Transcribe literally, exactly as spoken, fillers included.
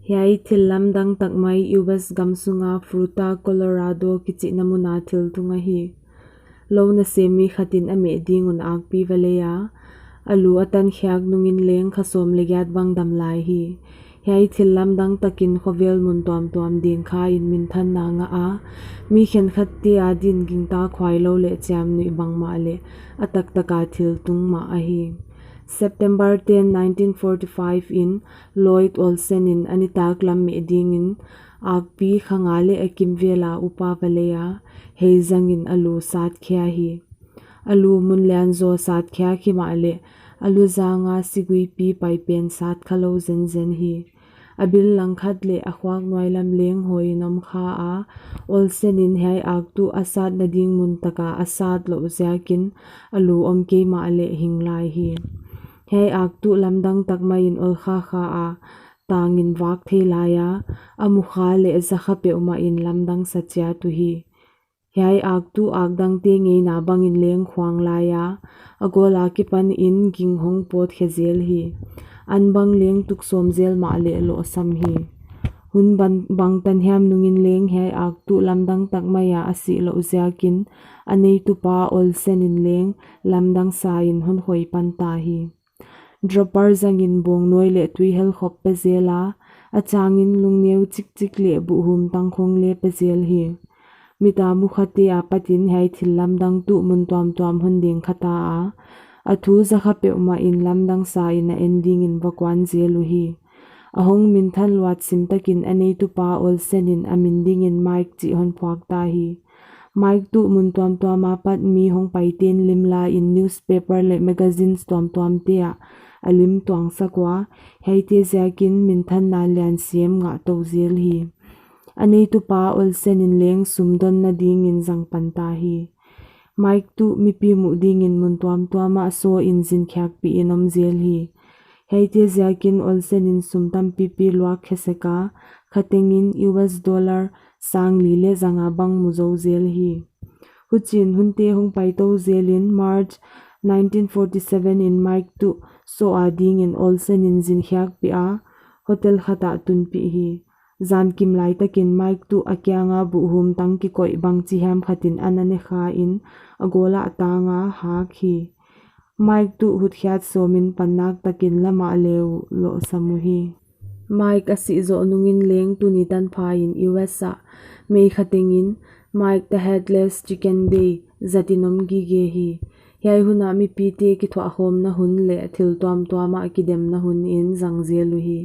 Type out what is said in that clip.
Hiai thil lamdang tak mai U S gam sunga Fruita, Colorado kichihna muna thil tung ahi. Lou nasem mi khatin a meh ding un akpi va lei a, a lu a tankhiak nungin leng kha sawm leh giat bang dam lai hi. Hiai thil lamdang takin khovel mun tuamtuam ding kha in minthanna ngah a, mi khenkhatte adin gingta khuailou leh chiamnuih bangmah leh a taktaka thil tung mah ahi. September ten, nineteen forty-five in Lloyd Olsen in a nitaklam meh dingin akpi kha nga leh a kimvela upa va lei a, hei zangin a lu satkhia hi. A lu mun lianzaw satkhia himahleh, a lu zanga siguipi paipen sat khalou zenzen hi. A bil langkhat leh a khuak nuailam leng hawiin om kha a, Olsen in hiai aktuh a satna ding mun taka a sat louh ziakin a lu om kei mahleh hing lai hi. Hiai aktuh lamdang tak maiin awlkha kha a, tangin vak thei lai a, a mu kha leh za kha peuhmahin lamdang sa chiat uhi. Hiai aktuh akdangte ngeina bangin leng khuang lai a, a gawl akipanin ging hong pawt khe zel hi. An bang leng tuk sawm zel mahleh lohsam hi. Hun bang, bangtan hiam nungin leng hiai aktuh lamdang tak maia a sih louh ziakin a neitupa Olsen in leng lamdang sain hon khoi pan ta hi. Dropper zangin bawngnuai leh tui helkhop pe zel a, a changin lungneu chikchik leh buhhum tangkhong leng pe zel hi. Mita mu khate apatin hiai thil lamdang tuh mun tuamtuam hon ding kha ta a, a thu za kha peuhmahin lamdang sain a en dingin va kuan zel uhi. A hong minthan luat sim takin a neitupa Olsen in a min dingin Mike chih hon phuak ta hi. Mike tuh mun tuamtuam apat mi hong paiten lim lain newspaper leh magazines tuamtuamte ah a lim tuangsak ua, hiaite ziakin minthanna lian siam ngah tou zel hi. A neitupa Olsen in leng sum donna dingin zang pan ta hi. Mike tuh mipi muh dingin mun tuamtuam ah sawin zinkhiakpihin om zel hi. Hiaite ziakin Olsen in sum tampipi luak khe sek a, khatengin U S dollar sang li leh zanga bang mu zou zel hi. Huchiin hunte hong pai tou zelin March nineteen forty-seven in Mike tuh saw a dingin Olsen in zinkhiakpih a, hotel khat ah tunpih hi. Zan kim lai takin Mike tuh a kianga buhhum tang kikoih bangchi hiam khatin an a ne kha in a gawl ah tang a hak hi. Mike tuh hutkhiat sawmin pannak takin la mahle uh lohsam uhi. Mike a sih zoh nungin leng tuni tanphain U S ah May khatengin Mike the Headless Chicken Day zatin om gige hi. Hiai hun ah mipite kithuahkhawmna hun leh thil tuamtuam ah kidemna hun in zang zel uhi.